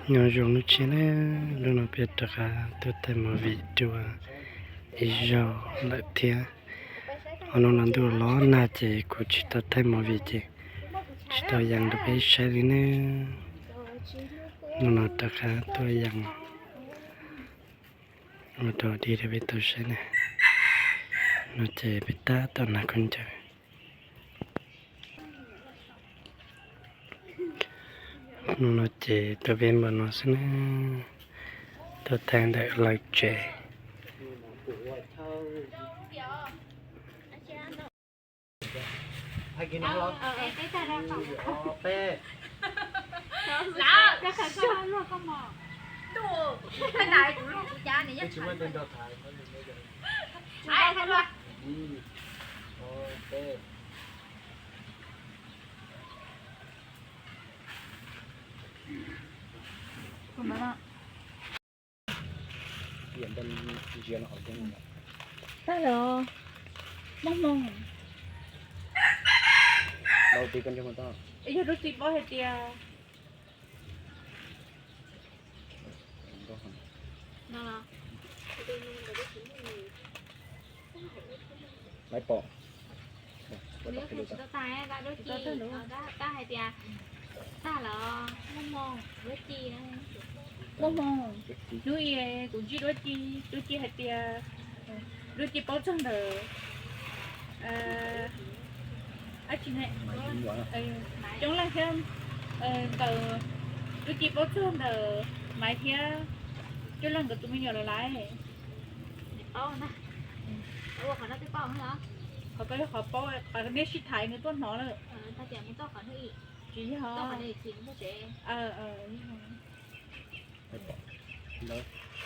Nyob zoo lub tsheb na, hnub no peb rov qab tuaj thaij movie dua ib zaug lawm thiab. Ho hnub no ntuj los nag ces kuv tsis tau thaij movie ces tsis tau yees rau peb saib li na. Hnub no rov qab tuaj yees ua rau di rau peb tau saib na. No ces peb tab tom nag khaub ncaws. Hnub no ces tuaj peb npaum no xwb na, tuaj thaij ntawm lawv tsev. Tag lawm, muaj hmoo. Yog rau txiv paub hais tias Kuv tsis tau tag, tag hais tias tag lawm, muaj hmoo, duab ci. Muaj hmoo, hnub i kuv ntsib duab ci, duab ci hais tias, duab ci paub txog ntawm coob leej thiab, ntawm, duab ci paub txog ntawm Maiv thiab coob leej nkawd tus me nyuam lawm laiv. Qhov koj yog qhov paub, qhov nej sib tham nws tuaj hnov lawm. Tsis yog.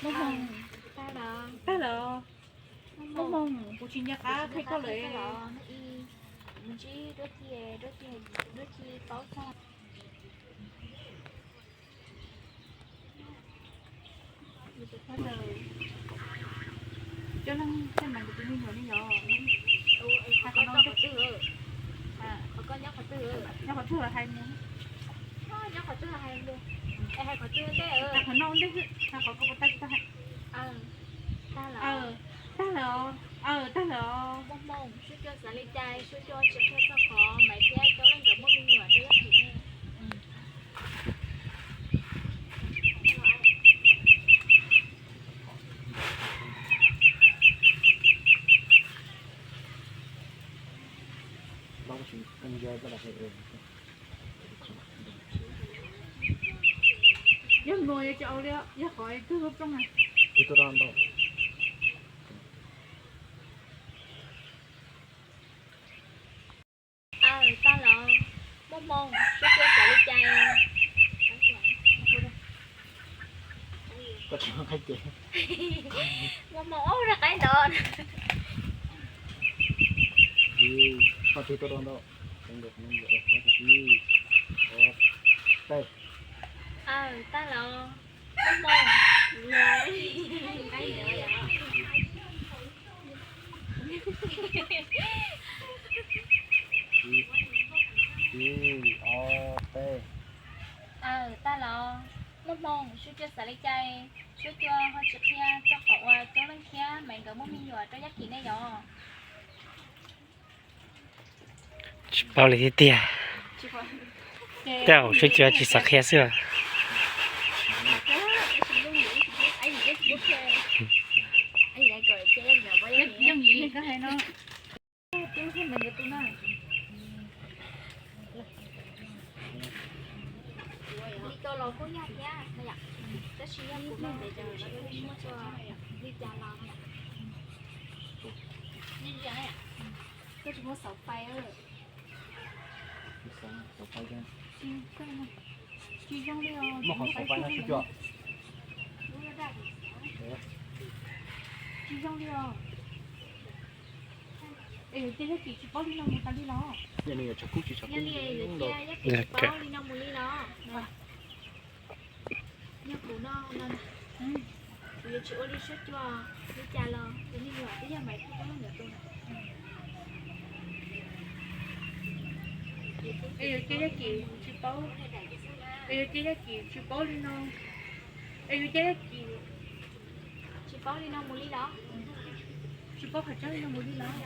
Muaj hmoo, tag lawm. Muaj hmoo, kuv tsis nco qab qhia koj lawm. Cov neeg tej mas kuv tus me nyuam li yog, nyob qhov twg hais, nyob qhov twg hais, hais qhov no ntej, hais qhov ko puas tag tsis tau hais. Tag lawm, tag lawm, tag lawm. Muaj hmoo, Suab Cua xav li cas Suab Cua tsis qhia txog qhov Maiv thiab coob leej nkawd muaj me nyuam rau ib yam li ne. Yog nua yog cov au li, yog qhov twg lub rooj na. Aw, tag los, muaj hmoo, Suab Cua xav li cas? Muaj hmoo ub rau qaib ntawd. Aw, tag los, muaj hmoo. Aw, tag los, muaj hmoo, Suab Cua xav li cas? Suab Cua ho tsis qhia txog qhov uas coob leej thiab Maiv nkawd muaj me nyuam rau ib yam li ne yom? Tsis paub li thiab tiag. Tej zaum Suab Cua tsis xav qhia xwb. Yooj yim li koj hais no. Li koj los kuj yog thiab, tab sis yog kuv no ces kuv tsis muaj li cas los. Koj tsis muaj xauv fais? Tsis zoo li os. Muaj qhov xauv fais no Suab Cua. Tsis zoo li os. Es ces yog kis tsis paub li no mus tas li los? Yog li, yog kis tsis paub li no mus li los? Yog kuv no, kuv yuav tsis ua li Suab Cua li cas los kuv me nyuam twb yog Maiv thiab coob leej nkawd tus na. Es ces yog kis tsis paub. Es yuav cia Yaj Kim tsis paub li no, es yuav cia Yaj Kim tsis paub li no mus li los? Tsis paub qhov tseeb li no mus li los?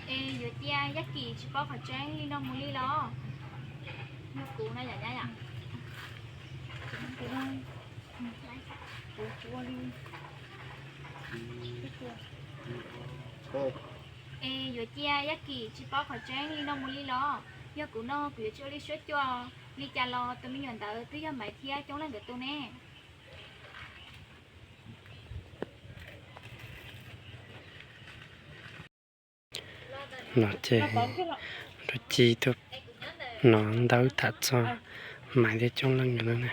Es yuav cia Yaj Kim tsis paub qhov tseeb li no mus li los? Yog kuv no yom nyab yom? Es yuav cia Yaj Kim tsis paub qhov tseeb li no mus li los? Yog kuv no kuv yuav tsis ua li suab cua. Li cas los tus me nyuam ntawd twb yog Maiv thiab Coob Leej nkawd tus ne. No ces Ruj Ci tuaj no ntawd tham txog Maiv thiab Coob Leej nkawd no ne.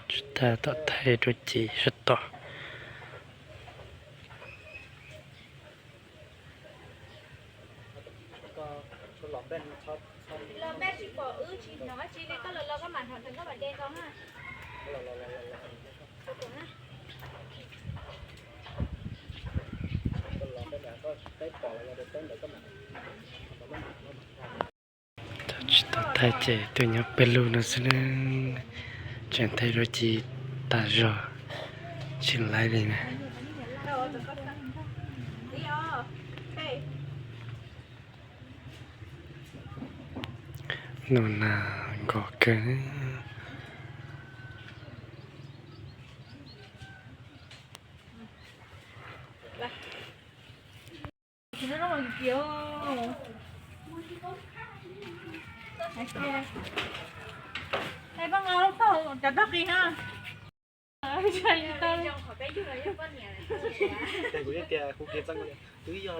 Tsis tas tom thaij Ruj Ci sab tod. Los npej tsis pom wb tsis hnov dab tsi li, koj los los koj mam hnov nrov koj mam de nkaus na. Tsis tau thaij ces tuaj nyob pawg lug no xwb na. Tseem thaij Ruj Ci tas zog tsis laiv li na. Noj nas nkos kawg.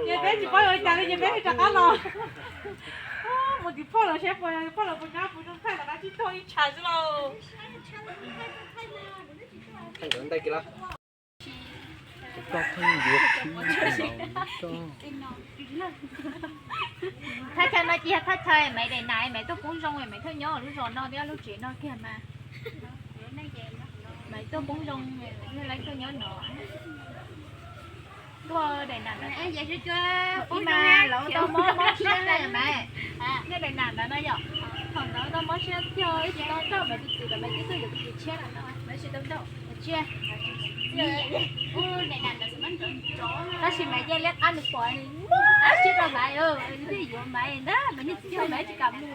Ces peb tsis paub yuav li cas li ces peb rov qab los. Mus tim phauj los saib puas, phauj los puas nyob puas zoo thaij rov qab tib tug ib tshav xwb lauj. Thaj chaw no cia thaj chaw Maiv daim nas, Maiv tuaj poob zoo, Maiv thawj nyob lub zos no thiab lub tsev no kiag mas. Maiv tuaj poob zoo, lawv tuaj nyob no. Tuaj daim nas ntawd, ib mas lawv tau mob mob siab na Maiv. Nej daim nas ntawd no yom, thaum ntawd tau mob siab tiag, ib tsis tau nrauj Maiv tus txiv lawm, Maiv twb tuaj yuav tus txiv tshiab lawm no, Maiv tsis tau nrauj. Tab sis Maiv yeej liab qab nws pom, Maiv tsis tau Maiv, nws twb yuav Maiv ntag, Maiv niag txiv yog Maiv tsis kam mus.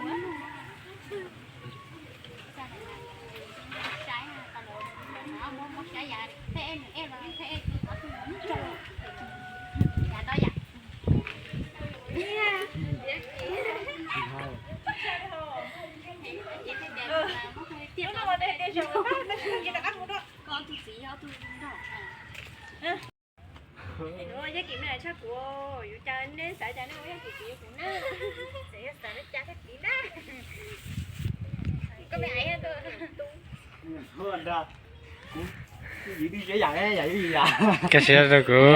Yaj Kim me tshaj kuv, yus cas nej xav cas nej ua Yaj Kim txiv kuv na, xav yog xav li cas thiaj txiv na. Koj me aiv, koj siab rau kuv,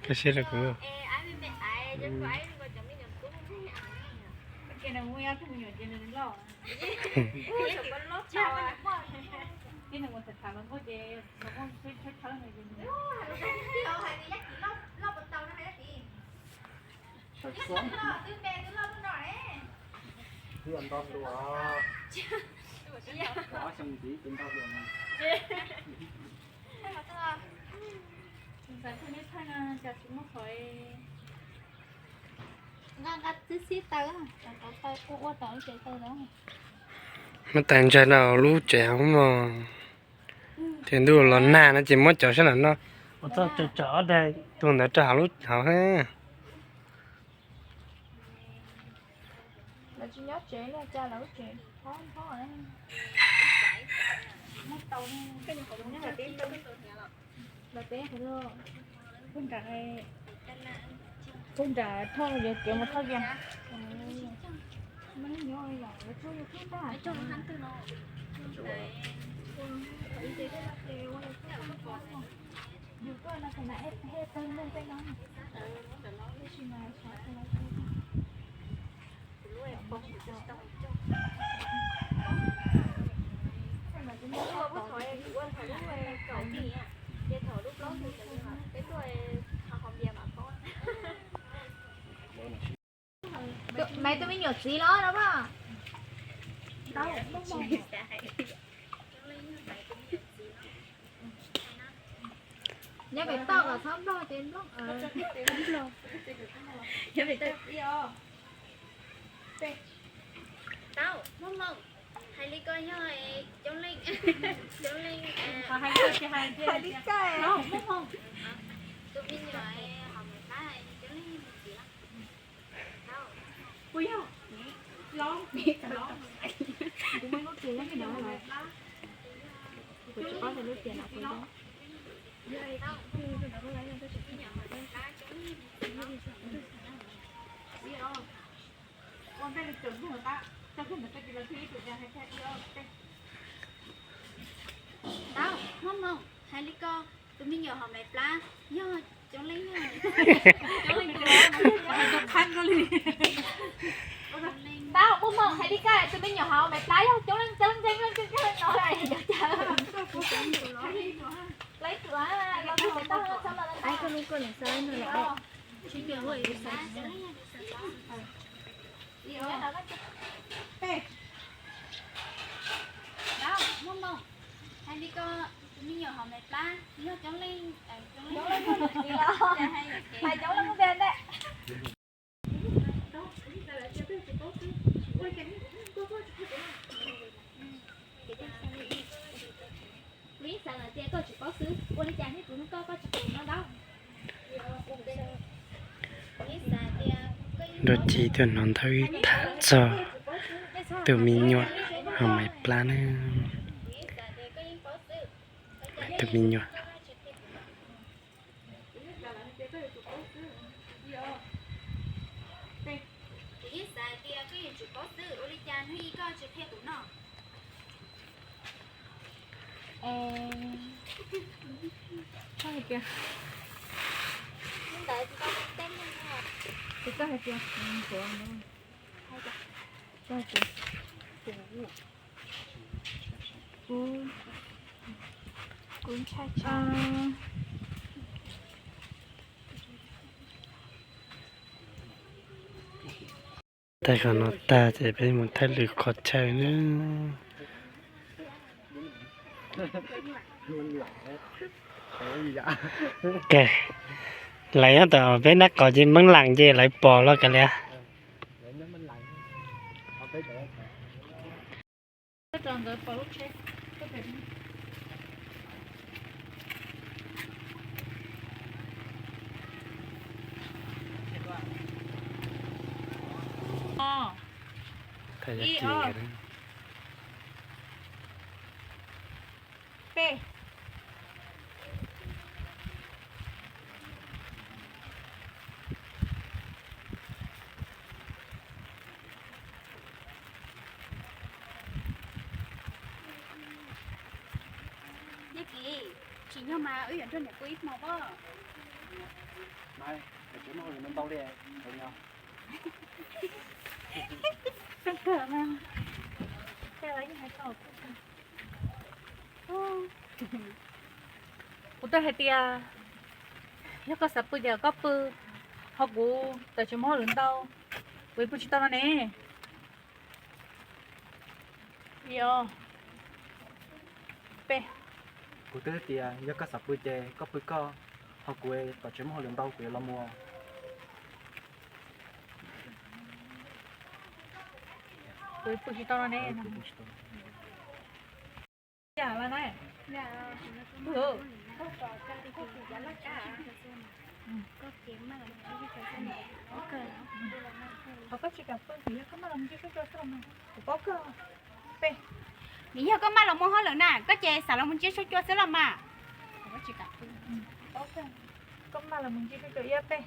koj siab rau kuv. Muab tais ntsaig rau lub tsev hauv mos, ces ntuj los nag no ces muab cov sab nram no, ua txoj tsawm tsawm ob daig tuag ntawd rau hauv lub hauv. Tus nram thoj yuav kev mus thoj Vias. Maiv tus me nyuam txiv los no mas. Nyob pem toj kom txhob nplog ces nplog. Tau, Hmoob Hmoo, hais li ko yog Coob Leej, Coob Leej, hais li ko, Hmoob Hmoo, tus me nyuam hom maiv plab Coob Leej txiv. Kuv yog, kuv tsis paub lub tias no kuv yog. Tau, Hmoob Hmoo, hais li ko, tus me nyuam hom maiv plab yog Coob Leej, Coob Leej tus. Tau, Hmoob Hmoo, hais li ko, tus me nyuam hom maiv plab yog Coob Leej, Coob Leej, Coob Leej, Coob Leej no. Laib tus, los tus me tau, tau los. Tau, Hmoob Hmoo, hais li ko, tus me nyuam hom maiv plab yog Coob Leej, Coob Leej, hais Coob Leej mus tias ntej. Kuv yeej xav lawm tias koj tsis paub xwb, ua li cas hnub kuv hnub koj koj tsis pom no ntau. Dua ci tuaj hnov Nthawj Ib tham txog tus me nyuam hom maiv plab na. Tus me nyuam. Kuv yeej xav tias koj yuav tsum paub xwb, ua li cas hnub ib koj tsis qhia kuv no? Koj hais tias, koj hais tias, koj hais tias, kuv, kuv ntshai tsam. Tag qhov no tag ces peb mus thaij lwm qhov chaw na. Lawv nyob tom peb nab qos ces meej lam ces lawv pom los kav liam. Peb. Neb Kiv, tsim nyog mas wb yuav nrog niam pw ib hmo pob. Kuv twb hais tias yog koj xav pw ces koj pw, ho kuv tawm tsev mus hauj lwm ntau, kuv pw tsis tau no ne. Ib, ob, peb. Kuv twb tias yog koj xav pw ces koj pw koj, ho kuv tom tsev muaj hauj lwm ntau kuv yuav los mus. Kuv pw tsis tau no ne. Qhov koj tsis kam pw vim yog koj maj los mus ntsib suab cua xwb los mas kuv paub kawg. Peb. Vim yog koj maj los mus hauj lwm na, koj ces xav los mus ntsib suab cua xwb los mas. Koj maj los mus ntsib suab cua ib, ob, peb.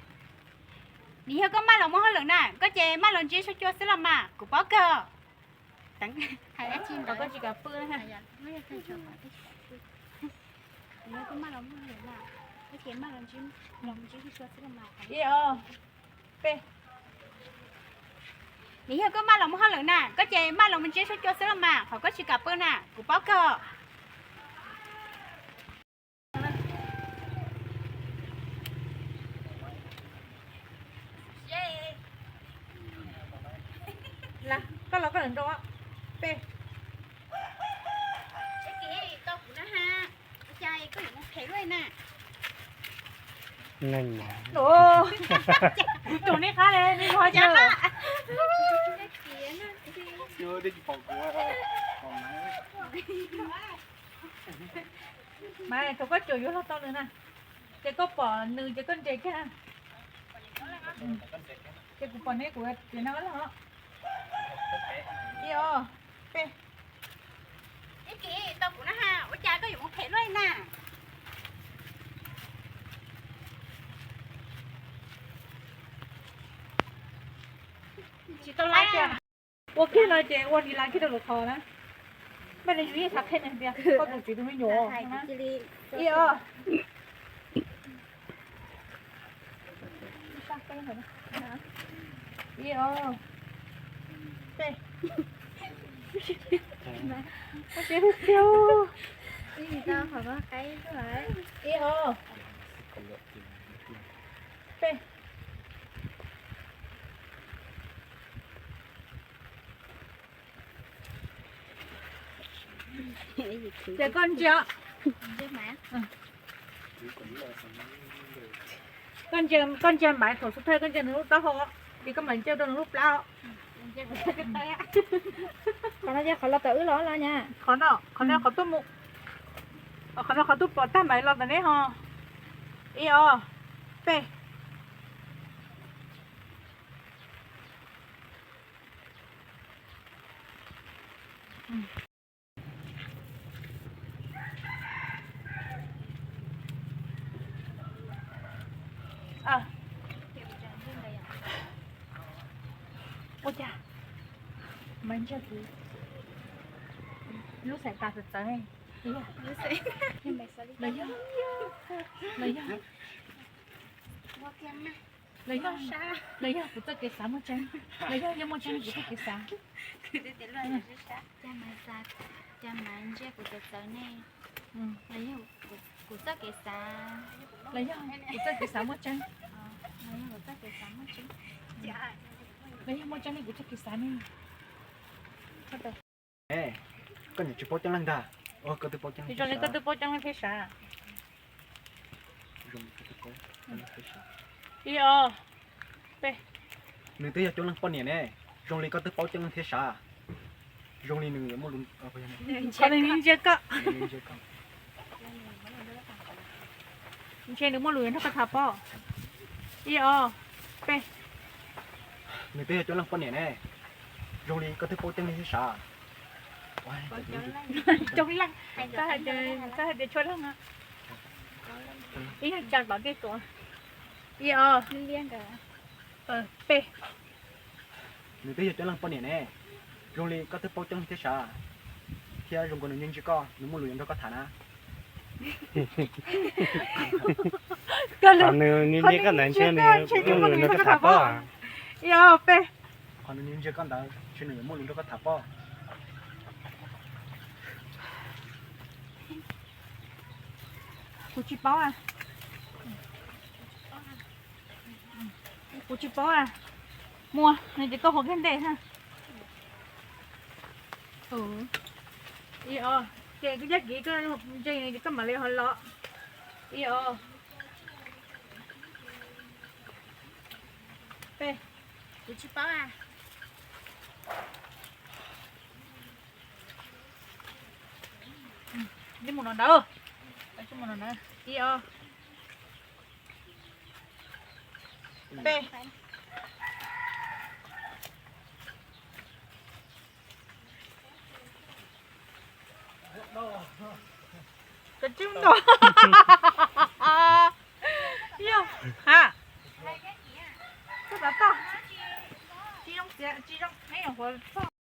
Nws yog koj maj los muaj hauj lwm na, koj ces maj los ntsib sab cua xwb los mas, kuv paub kawg. Koj tsis kam pw na. Nws yog koj maj los muaj hauj lwm na, koj ces maj los ntsib sab cua xwb los mas. Ib, ob, peb. Nws yog koj maj los muaj hauj lwm na, koj ces maj los ntsib sab cua xwb los mas, qhov koj tsis kam pw na, kuv paub kawg. Koj los koj lawm nrau peb. Tus nej qab le, nej ho mas thaum koj caum yuav luag tau nws na, ces koj pom nws ces koj nres kiag. Ces kuv pom neb kuv txiav no los. Ib, ob, peb. Ib, tau kuv na ha, ua cas koj yuav mus phem luaj na? Tsis tau laib tiag. Ua kiag no ces ua ni laib kiag rau lwm qhov na. Maj li yus yeej xav qhia nws tias koj tus txiv tus me nyuam na. Ib, ob. Ib, ob, peb. Koj siab tiag tiag. Ib, ob, peb. Ces koj ntsia, koj ntsia, koj ntsia Maiv thaum xub thawj koj ntsia nws lub taub hau, ces koj mam ntsia rau nws lub plab. Qhov no qhov los tom wb los los nyab. Qhov no, qhov no qhov tuaj mus, qhov no qhov tuaj pom tag Maiv los tom neb ho. Ib, ob, peb. Ua cas Maiv ntsia kuv lub xaim tas txawv txawv ne? Los yog, los yog, los yog kuv txoj kev xav muaj tseeb, los yog yog muaj tseeb li kuv txoj kev xav. Cas Maiv ntsia kuv txawv txawv ne? Los yog kuv txoj kev xav, los yog kuv txoj kev xav muaj tseeb, los yog kuv txoj kev xav muaj tseeb, los yog muaj tseeb li kuv txoj kev xav ne? Koj niam tsis paub coob leej ntag. Koj twb paub coob leej, zoo li koj twb paub coob leej thiab sav. Ib, ob, peb. Nws twb yog coob leej poj niam ne, zoo li koj twb paub coob leej thiab sav. Zoo li nws yuav muaj lus, qhov nws ntsia koj, ntshe nws muaj lus yuav nrog koj tham pob. Ib, ob, peb. Nws twb yog coob leej poj niam ne, zoo li koj twb paub coob leej thiab sav. Coob leej, koj hais tias tshuaj leej, ib yog tsa tom tej tuav. Ib, ob, peb. Nws twb yog coob leej poj niam ne, zoo li koj twb paub coob leej thiab sav, thiab zoo nkaus nws ntsia ntsia koj, nws muaj lus yuav nrog koj tham na. Qhov nws ntsia koj ntawd ntshe nws muaj lus yuav nrog koj tham pob. Ib, ob, peb. Qhov nws ntsia koj ntawd ntshe nws yuav muaj lus nrog koj tham pob. Kuv tsis paub. Kuv tsis paub. Muaj no ces koj hu kiag ntej na. Ib, ob, ces koj ncaj kiv koj ntseeg ces koj mam li ho los. Ib, ob, peb. Kuv tsis paub. Mus no ntawd, mus no ntawd. Ib, ob, peb. Cov tsib nto. Yog ha, koj Tsis zoo, neb nyuam qhuav txog.